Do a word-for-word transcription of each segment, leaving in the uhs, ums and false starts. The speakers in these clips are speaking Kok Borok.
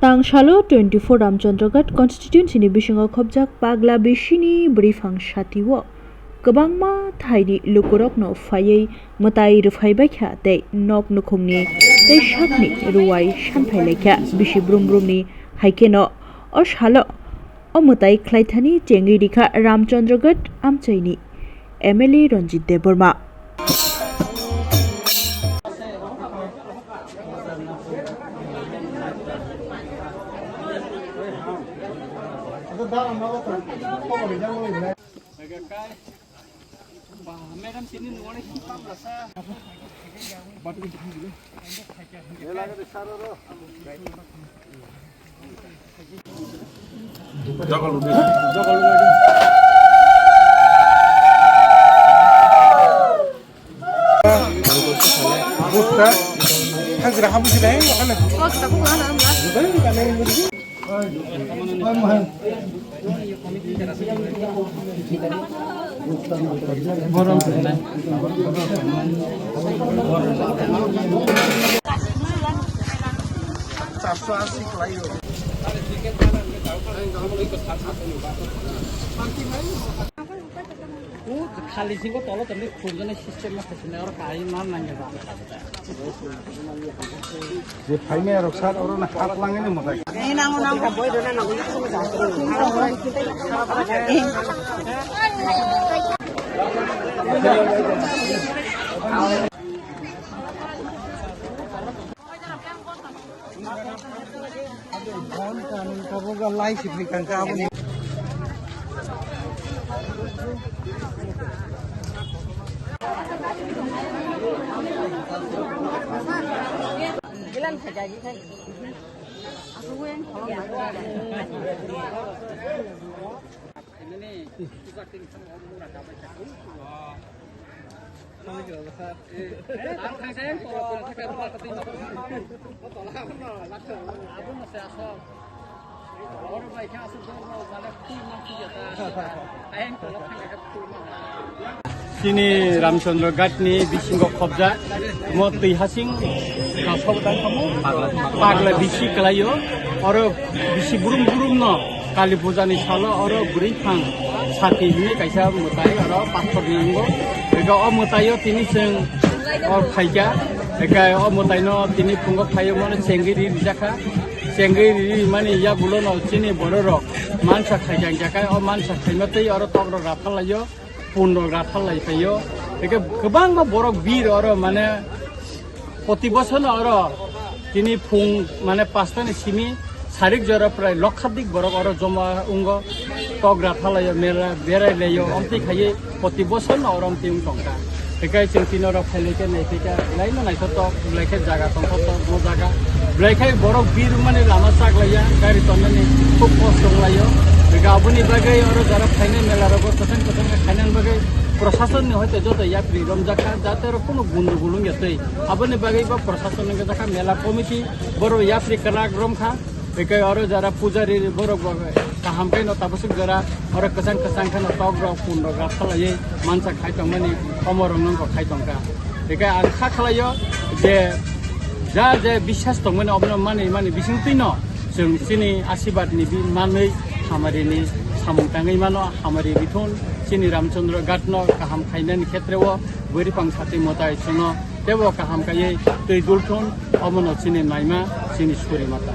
Tangsalo twenty-four Ramchandraghat constituency ni bisingo khobjak Pagla bisini bwrwiphang satio kwbangma thaini lukurokno phaiwi mwtai rwphai baikha tei nok nukhungni tei sakni ruwai sanphai laikha. Bisi brum brumni hai kheno o salo o mwtai khlaithani chengwi rikha Ramchandraghat amchaini M L A Ranjit Debbarma. Khali singo tolo tongwi khurjani system ma khasina oro kai ma nangya ba. Je phaimaya rok sat oro na hat langani mwtai. Chini Ramchandra Ghat ni bisingo khobjak mo twi hasing kasok tang kamo pagla bisi kalaio. Oro bisi burum burum no Kali puja ni salo oro bwrwi phang sati hinwi kaisa mwtai oro pathor ni wngo. Ega o mwtai o tini chwng o phaikha. Ega o mwtai no tini phungo phaio mano chengwi ri rijakha. Chengwi ri ri mani yagulo no chini borok rok mansa khaijak jakha. O mansa khaima twi oro tok rok rathar laio. Pun rok rathar lai phaio. Eke kwbangma borok bir oro mane poti bosor no oro tini phung mane pasta ni simi sarik jora prai lokhadik borok oro joma wngo, tok rathar laio, mela berai laio, omtwi khaiwi poti bosor no oro omtwi wng tongkha. Eke chwng tini oro phai lai khe nai khe belai no naithotok, belai khe jaga tongthoktok bo jaga. Belai khe borok bir wngmani lama chak laiya, gari tonnani khub kosto wng laio. Eke aboni bagwi oro jora phainai mela rogo kwthang kwthang khe khainani bagwi Prosason ni hoite joto yapri romjak kha, jate oro kunu gundugul wngya twi. Aboni bagwi bo prosason wngya jakha mela committee, borok yapri kwrak romkha, tei khe oro jara pujari borok bo kaham khe no tabasuk jora oro kwchang kwchang khe no tok rok pun rok rap khalaiwi mansa khai tongmani omo rok nokho khai tongkha. Tei khe ang kha khlaio je ja je biswas tongmani obono manwi mani bisingtwi no chwng chini asirwad ni bi manwi hamari ni samung tangwi mano, hamari rithun. Chini Ramchandra Ghat no kaham khainani khetre o bwrwi pang sati mwtai chwngno tebo kaham kaiwi twi dulthun, omono chini naima chini suri mata.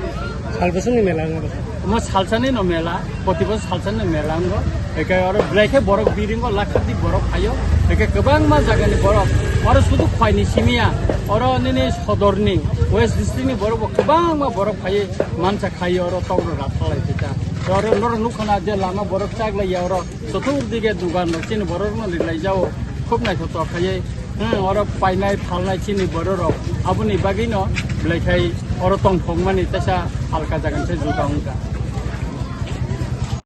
Salbwswkni mela wngkha. Omo salsani no mela, proti bosor salsani no mela wngo. Eke oro belai khe borok biringo lakhadik borok phaio. Eke kwbangma jagani borok oro sudu Khwaini simiya, oro nini sodorni West District ni borok bo kwbangma borok phaiwi mansa khaio oro tokno rap khalai phaikha. Oro norok nukha na je lama borok chak laiya oro. Chotur dige dugan rok chini borok no rilai jao, khub naithotok khaiwi, hmm, oro painai phalnai chini borok rok. Aboni bagwi no belai khai oro tongthokmani teisa halka jaga se juda wngkha.